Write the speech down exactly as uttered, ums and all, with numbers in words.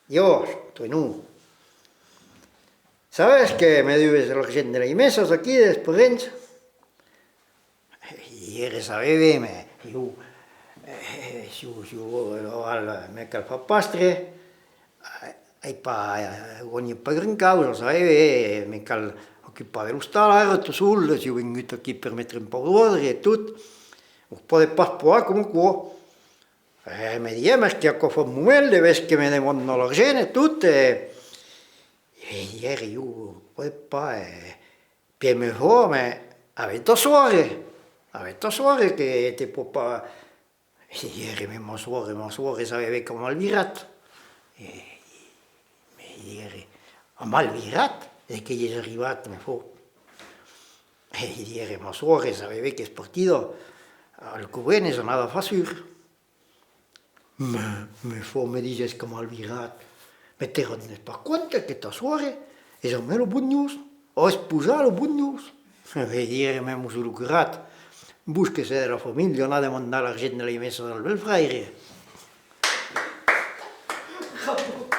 Dios, Tonon, sabes que me dues l'argent de las messas aquí dels parents? E diguère: Sabe ben, mès ieu, eh, siu, siu, eh, aval, me cal far pastre, eh, ai pas, eh, guanhat pas grand causa, sabe ben, me cal ocupar de l'ostal ara, tot sol, siu vengut aquí per metre un pauc d'òrdre e tot, vos pòde pas pagar coma aquò. E me diguère: Mès que aquò fa un moment, de ves que me demanda l'argent e tot, e, e diguère: Ieu pòde pas, e, pièi me fa: Mès avètz ta sòrre, avètz ta sòrre que te pòt pas. E diguère: Mès ma sòrre, ma sòrre, sabe ben qu'a mal virat. E me diguère: A mal virat? De qué i es arribat? Me fa. E diguère: Ma sòrre, sabe ben qu'es partida al covent, es anada far sur. Mès, me fa, me dises qu'a mal virat, mès te rendes pas compte que ta sòrre es amb lo Bonhus, a esposat lo Bonhus. E diguère: Mès mossur lo curat, vos que sètz de la familha, anatz demandar l'argent de las messas al bèl-fraire. Bravo.